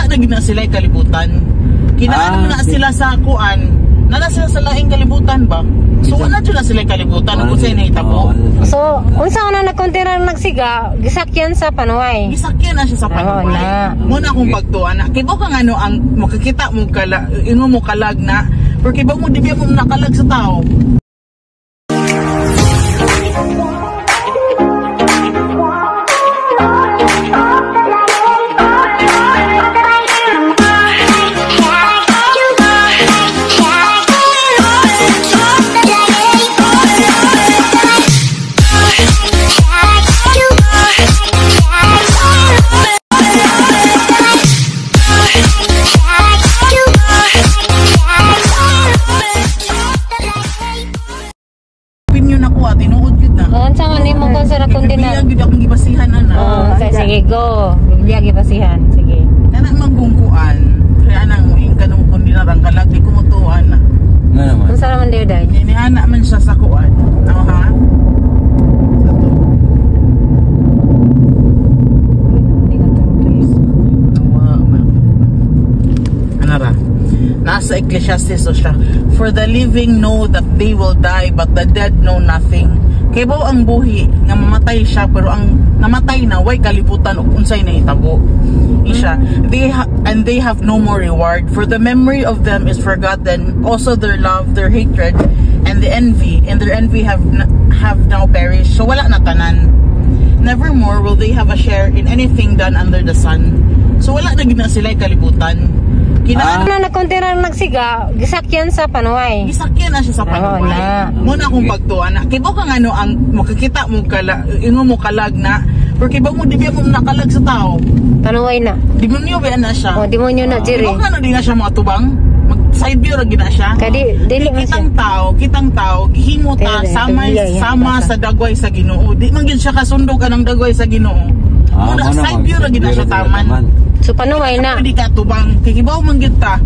Wala na gid na sila kalibutan. Kinaan na sila sa kuan. Nana sila sa laing kalibutan ba? So wala jud na sila kalibutan kung unsay nahitabo. So, unsa na nagkontena nagsiga, gisakyan sa panuway. Gisakyan na siya sa panuway. Oo na. Muna akong pagtuwa na. Kibaw ka nga no, ang makakita mo kala, ingo mo kalag na, pero kibaw mo, di ba mo nakalag sa tao? Opinion ako ah, tinuod yun na. Oh, unsa man nimo kung sa Biblia kontena? gyud akong gibasihan ana. Oh, sige, go. Biblia gibasihan, sige. Kana manggungkuan, kaya nang muing ka nung kundi na kalag di ko mutuan na. Nga naman. Unsa raman diyo day? Iniana man siya sa kuan. Ano ha? Sa to. Ano ra? Nasa Ecclesiastes so siya. "For the living know that they will die, but the dead know nothing." Kay baw ang buhi nga mamatay siya, pero ang namatay na way kalibutan ug unsay nahitabo. Isya, and they have no more reward, for the memory of them is forgotten, also their love, their hatred, and the envy, and their envy have now perished. So wala na tanan. Nevermore will they have a share in anything done under the sun. So wala na gid na sila kalibutan. Kinaan Na nagkontena nagsiga, gisakyan sa panuway. Gisakyan na siya sa panuway. Oo na. Muna akong pagtuwa na. Kibaw ka nga no, ang makakita mo kala, ingo mo kalag na, pero kibaw mo, di ba mo nakalag sa tao? Panuway na. Demonyo ba na siya? Oh, demonyo na jiri. Kibaw ka no, di na siya mga tubang? Mag side view ra gid na siya. Kadi dili man siya. Kitang tao, gihimo ta Tere, sama Biblia, yan, sama basa. sa dagway sa Ginoo. Di man gid siya kasundog anang dagway sa Ginoo. Ah, Muna mo na, side view ra gid na siya taman. So panuway na. Pwede ka tubang kay kibaw man gid ta.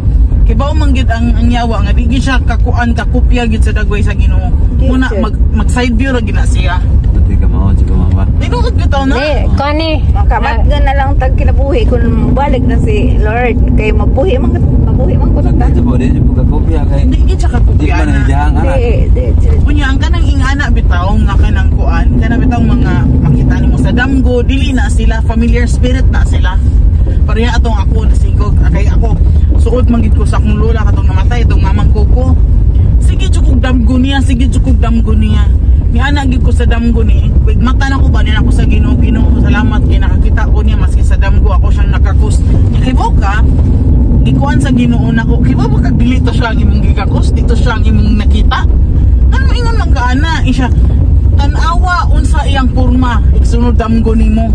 Kibaw man gid ang yawa nga di gid siya kakuan kakopya gid sa dagway sa Ginoo. Muna mag mag side view ra gid na siya. Pati ka mao, ka mama. Tinuod bitaw na. Di, kani. Makamat nga na lang tag kinabuhi kung balik na si Lord kay mabuhi man ko ta. Dito po, dito po kakopya kay. Di gid siya Di kakopya pa na na. idahang anak. Di di di- Unya ang kanang ingana bitaw nga kanang kuan, kanang bitaw mga makita nimo sa damgo, dili na sila familiar spirit na sila. Pareha atong ako nasigog kay ako suod man gid ko sa akong lola katong namatay itong mamang kuko. Sige jud kog damgo niya, sige jud kog damgo niya. Niana gid ko sa damgo ni, wig mata na ko ba niya ako sa Ginoo, Ginoo salamat kay nakakita ko niya maski sa damgo ako siyang nakakus. Kibaw ka, gikuan sa Ginoo nako, kibaw ba kag dili to siya ang imong gikakos, dito siya ang imong nakita. Ano ingon man ka ana, isya tan-awa unsa iyang porma, igsunod damgo nimo.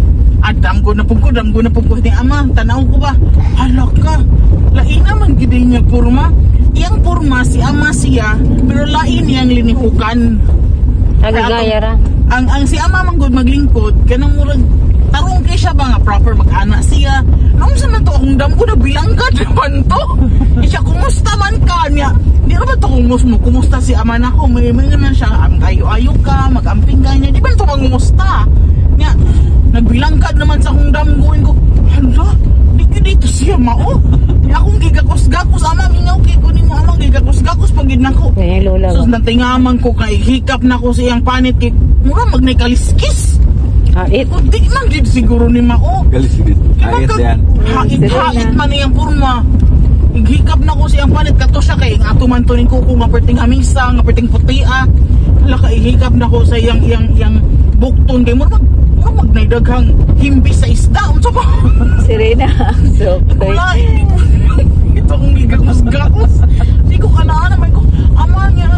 At damgo na pud ko, damgo na pud ko ni ama, tan-aw ko ba? Hala ka. Lain man gid niya porma. Iyang porma si ama siya, pero lain niyang linihukan. Nagagaya ra. Ang si ama man gud maglingkod, kanang murag tarong kay siya ba nga proper mag-ana siya. Nung sa man to akong damgo na bilangga man to. Isya kumusta man ka niya? Di ra ba to kumus mo? Kumusta si ama nako? May naman siya am ayo-ayo ka, mag-amping ka niya. Di ba to mangumusta? Niya nagbilangkad naman sa akong damgo ko. Hala, di gyud dito siya mao. Niya akong gigakos-gakos ama mingaw kay ko nimo amang gigakos-gakos pag gid nako. Ngayon lola Sus ba? natingaman ko kay hikap na ko sa iyang panit kay mura magnay kaliskis. Hait. O di man gid siguro ni mao. Galis gid. Ayat yan. Hait hait man iyang porma. Ighikap na ko siyang panit kato siya kay ang ato man to ning kuko nga perting hamisa nga perting putia. Hala ka ihikap na ko sa iyang iyang iyang bukton kay mura mag mura magnay daghang himbi sa isda unsa ba? Sirena. So Wala, ito akong gigakos-gakos. Hindi ko kanaan naman ko, ama niya,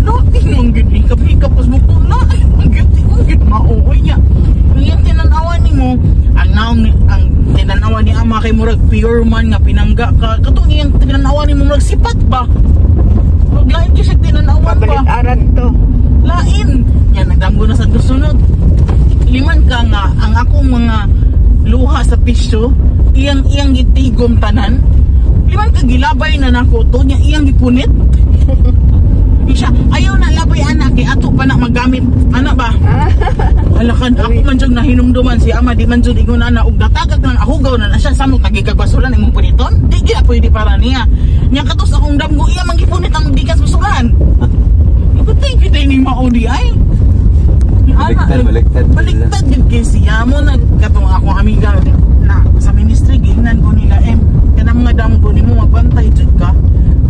lain mang gid, hikap-hikap pas mo ko, lain mang gid, di ko gid mauoy niya. Yung tinanawa ni mo, ang naong, ang tinanawa ni ama kay murag pure man nga pinangga ka, katong iyang tinanawa ni mo murag sipat ba? Murag lain gyud siya tinanawan ba? Kabalit-aran to. Lain. Yan, nagdamgo na sa kasunod. Liman ka nga, ang akong mga luha sa pisyo, iyang iyang gitigom tanan. Liman ka gilabay na nako to, niya iyang gipunit. Di siya, ayaw na labay ana kay ato pa na magamit. Ana ba? Halakan ako man jud nahinumduman si ama di man jud ingon ana og natagag nang ahugaw na na siya samot nagigag basuran imong puniton. Di gyud pwede para niya. Nya katos akong damgo iya man gipunit ang gikas basuran. Ikutin kita ni mao di ay. Ana, Baliktad, baliktad. Baliktad gid kay siya mo na katong akong amiga na sa ministry, giingnan ko nila em kanang mga damgo nimo, magbantay jud ka.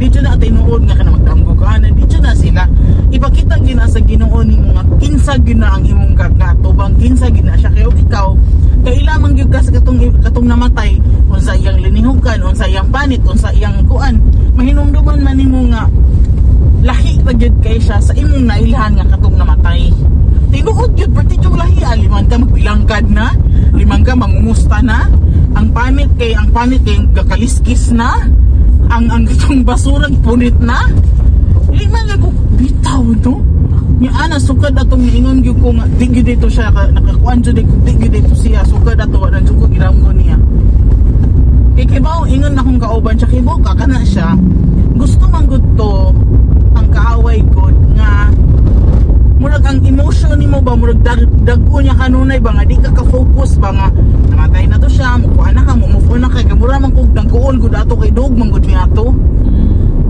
Di jud na tinuod nga kana magdamgo ka ana, di jud na sila ipakita gyud na sa Ginoo nimo nga kinsa gyud na ang imong kagatubang, kinsa gyud na siya, kay og ikaw kaila man gyud ka sa katong katong namatay, unsa iyang linihukan, unsa iyang panit, unsa iyang kuan, mahinumduman man nimo nga lahi pa gyud kay siya sa imong nailhan nga katong namatay. Tinuod gyud perti yung lahi, ah, liman ka magbilangkad na, liman ka mangumusta na, ang panit kay gakaliskis na, ang katong basurang punit na. Liman ka ko bitaw no. Nya ana sukad atong niingon gyud ko nga di gyud dito siya nakakuan jud ko, di gyud dito siya sukad ato wa jud ko gidamgo niya. Kay kibaw ingon akong kauban siya, kibaw ka kana siya. Gusto man gud to ang kaaway gud nga murag ang emotion nimo ba, murag dag-o niya kanunay ba nga di ka ka-focus ba nga namatay na to siya, mukuha na ka, mo-move on na kay mura man kog dagkoon gud ato kay dog man gud niya ato.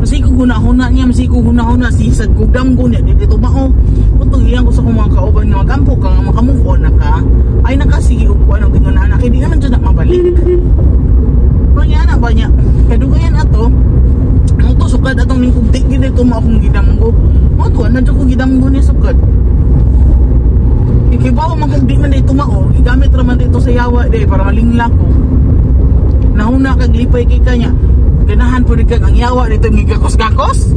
Masig ko hunahuna niya, masig ko hunahuna sisad ko damgo niya di dito mao. Putong iyang ko sa akong mga kauban nga magampo ka nga maka-move on na ka. Ay nakasige og kuan og ingon na kay di naman jud na mabalik. Pero niya na ba niya? Kadugayan ato, ang to sukad atong ningkog di gid ito mo akong gidamgo. Mo to na jud ko gidamgo ni sukad. Ikibaw man kung di man dito mao, gigamit ra man dito sa yawa di para malingla ko. Nahuna kag lipay kay kanya. Ganahan po kag ang yawa dito ngigakos-gakos.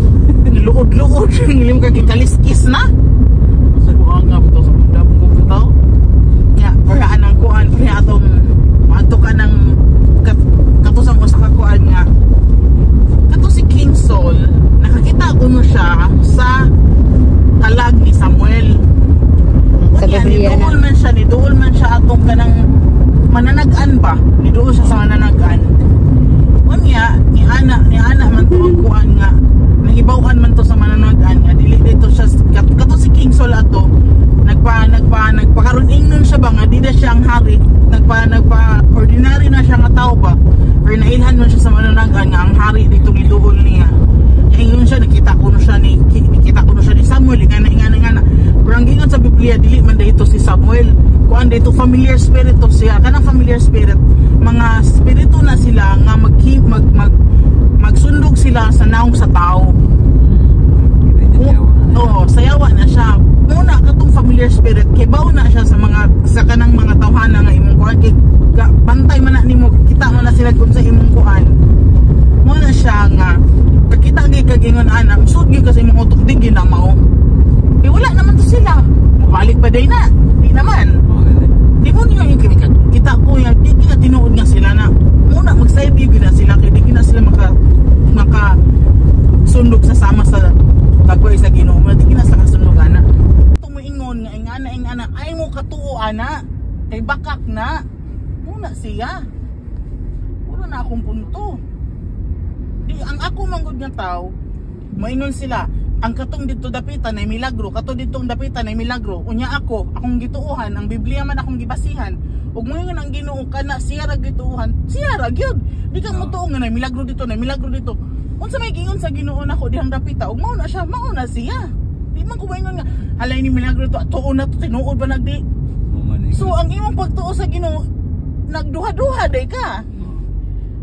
Luod-luod, ngilim ka gikaliskis na. Sa buhanga nga bitaw sa damgo ko bitaw. Nya, para anang kuan, para atong maadto ka ng katusang usa ka kuan nga kato si King Saul, nakakita ko no siya sa kalag ni Samuel. Sa Unya, Biblia na. niduol man siya, niduol man siya atong kanang mananagan ba? Niduol siya sa mananagan. Unya, ni ana man to ang kuan nga nahibaw-an man to sa mananagan nga dili dito siya kato si King Saul ato nagpakaroon ingnon siya ba nga di na siya ang hari, nagpa ordinary na siya nga tao ba, pero nailhan man siya sa mananagan nga ang hari dito niduol niya. Nya ingon siya nakita ko no siya ni Samuel, ingana ingana ingana, pero ang gingon sa Biblia dili man dito si Samuel, kuan dito, familiar spirit to siya. Kanang familiar spirit, mga spirito na sila nga mag mag magsundog sila sa naong sa tao. Oo, sayawa na siya. Muna katong familiar spirit kay baw na siya sa mga sa kanang mga tawhana nga imong kuan kay bantay man na nimo, kita man na sila kung sa imong kuan. Mo na siya nga pagkita gyud kag ingon ana, sud gyud ka sa imong utok, di gyud na mao. Eh wala naman to sila. Mabalik pa day na. Di naman. Di mo niyo yung kita ko yan, di gyud na tinuod nga sila na. Muna magsayb gyud na sila kay di gyud na sila maka maka sundog sa sama sa tagboy sa Ginoo. Di gyud na sila kasundog ana. Tumuingon nga ingana ingana ay mo katuo ana kay bakak na. Muna siya. Wala na akong punto. Di ang ako manggod nga tao, maingon sila, ang katong dito dapitan ay milagro, kato ditong dapitan ay milagro. Unya ako, akong gituohan, ang Biblia man akong gibasihan. Ug moingon ang Ginoo kana siya ra gituohan, siya ra gyud. Di ka motuo nga nay milagro dito, nay milagro dito. Unsa may giingon sa Ginoo nako dihang dapita, ug mao na siya, mao na siya. Di man ko maingon nga halay ni milagro to, tuo na to, tinuod ba nagdi. So ang imong pagtuo sa Ginoo nagduha-duha day ka.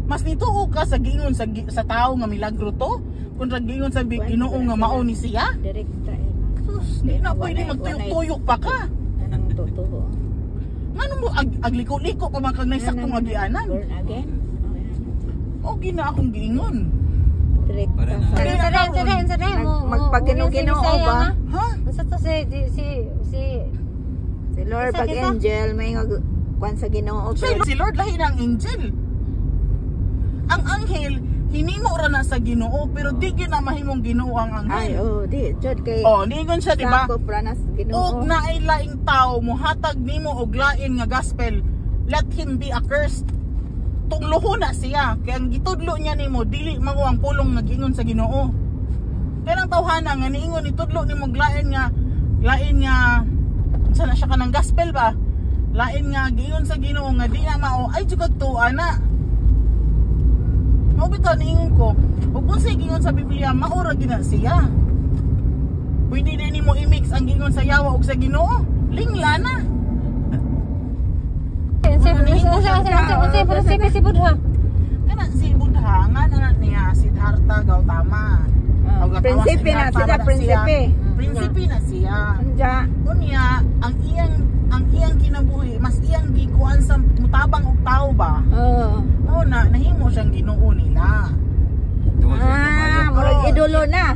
Mas nituo ka sa giingon sa tao nga milagro to kontra giingon sa Ginoo nga mao ni siya. Direkta eh. Sus, di na pwede magtuyok-tuyok pa ka. Anong totoo? Ngano mo agliko-liko pa man kag naisaktong agianan. Born again? Oh, yan. O gina akong giingon. Direkta Para na. sa Sa rin, sa rin, sa rin. Magpaginoo-ginoo ba? Ha? Unsa to si di, si si Si Lord Isa, pag isa. angel may nga kuan sa Ginoo Si, pero si Lord lahi na ang angel. Ang anghel hinimo ra na sa Ginoo pero di gyud na mahimong Ginoo ang ay anghel. oh di jud kay Oh, niingon siya di ba? sakop ra na sa Ginoo. Og naay laing tao mohatag nimo og lain nga gospel, let him be accursed. Tungluho na siya kay ang gitudlo niya nimo dili mao ang pulong nga giingon sa Ginoo. Kanang tawhana nga niingon itudlo ni mong lain nga unsa na siya kanang gospel ba? Lain nga giingon sa Ginoo nga di na mao ay jud tuwa na. Mao bitaw niingon ko, ug unsay giingon sa Biblia mao ra gina siya. Pwede din nimo i-mix ang giingon sa yawa ug sa Ginoo. Lingla na. Unsay prinsipe si Buddha? Kana si Buddha nga na niya Siddhartha Gautama. Prinsipe na sila, prinsipe. Prinsipe na siya. Anja. Unya, ang iyang kinabuhi mas iyang gikuan sa mutabang og tao ba? Oo. Mao na nahimo siyang Ginoo nila. Ah, murag idolo na.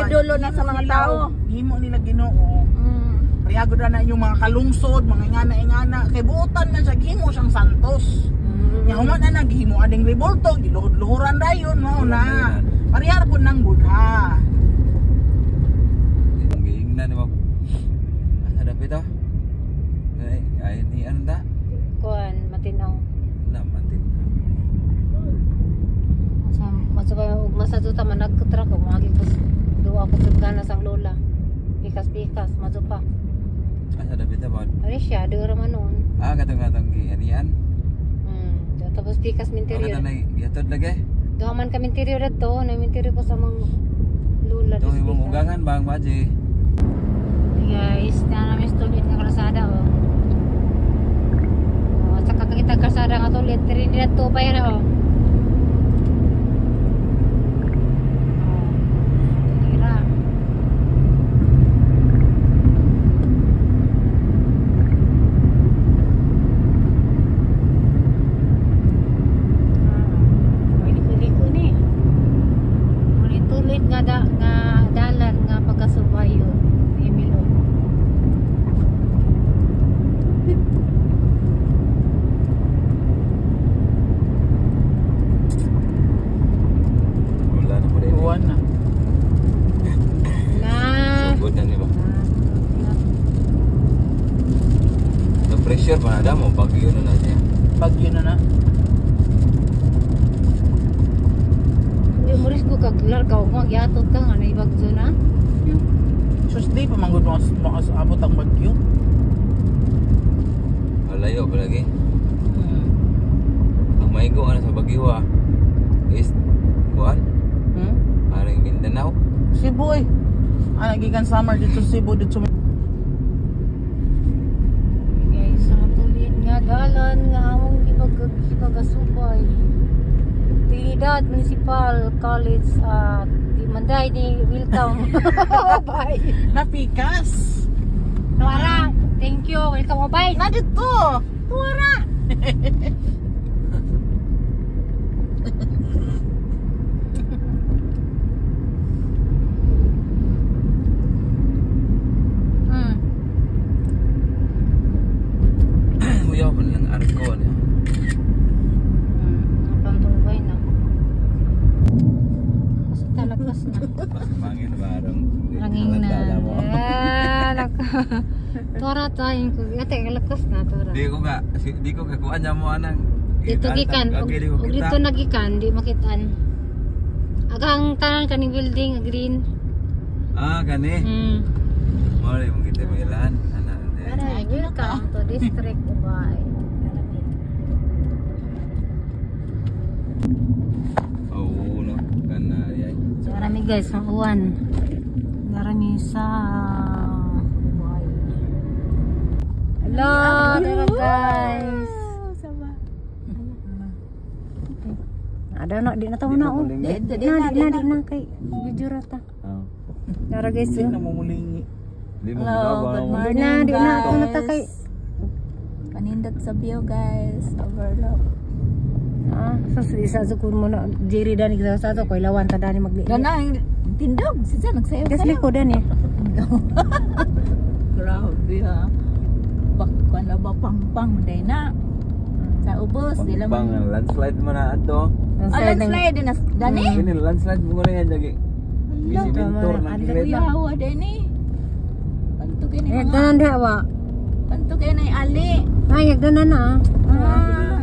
Idolo na sa mga tao. Himo nila Ginoo. Parehago na yung mga kalungsod, mga ingana-ingana. Kay buotan man siya, gihimo siyang santos. Nya human na naghimo ading revolto, giluhod-luhuran dayon mao na. Parehar pud nang Buddha. Giingnan ni mo. Asa dapit ah? Ay ni ano da? Kuan matinaw. Na matinaw. Sa masabay og masa tuta man nagkutra ko moagi ko duwa ko gana sang lola. Pikas-pikas maso pa. Asa dapit ah ba? Ari siya dura man noon. Ah, katong gianian. Tapos pikas minterior. Katong gihatod lagi. Duha man ka minterior dito, na minterior ko sa mga lula. Ito imong ugangan bang baji. Guys, na namin tulit nga kalsada oh. Oh, saka kita kalsada nga tulit, Trinidad to pa yan oh. Oh. Tira. Ah, liko-liko ni. Muna tulit nga nga dalan nga pagkasubayo. Emilio. Wala na po din. Kuan na. Na. Sugod na ni ba? The pressure pa na mo bagyo na na siya. Bagyo na na. Hindi mo risk ko kaglar ka og magyatot ka nga na ibagyo na. Tuesday pa manggod mo abot ang bagyo. Layo pa lagi. Ang maigo ana sa bagyo ah. Is kuan? Aring Mindanao. Cebu eh. Ah, gikan summer dito sa Cebu dito. Guys, sa tulit nga dalan nga among gipagasubay. Trinidad Municipal College at di Manday ni welcome. Bye. Napikas. Tuara, thank you. Welcome bye. Na dito. Tuara. Uyaw pa lang arko niya. Pantubay na. Kasi talakas na. Pangin barang. Ranging na. Tora tayo. Ate, lakas na tora. Di ko ka, di ko kakuan niya mo anang. Dito gikan, og dito nagikan, di makitaan. Agang tanan kaning building green. Ah, gani. Mo rin mong kita mailan. Ana. Welcome to District Ubay. Oo, no. Kana yay. So, marami guys, ang uwan. Marami sa Ubay. Hello, tara guys. Ada na, di na tawo na oh. Di na kay video ra ta. Tara guys. Di na mumulingi. Hello, good morning na, di na guys. na ta kay Panindot sa view guys, overlook. Ah, sa isa sa kun mo na Jerry dani sa ato koy lawan ta dani magli. Gana tindog, siya nagsayaw. Gas liko dani. Grabe ha. Bakwan na ba pangpang day na. Sa ubos di lang. Pang landslide man na ato. Ah, landslide na dani. Kini landslide mo na yan jagi. Gisimintor na gilid. Kuya dani. Panto kini Eh, mga. danan diha wa. Panto kini ali. Ay, yagdanan na. Ah.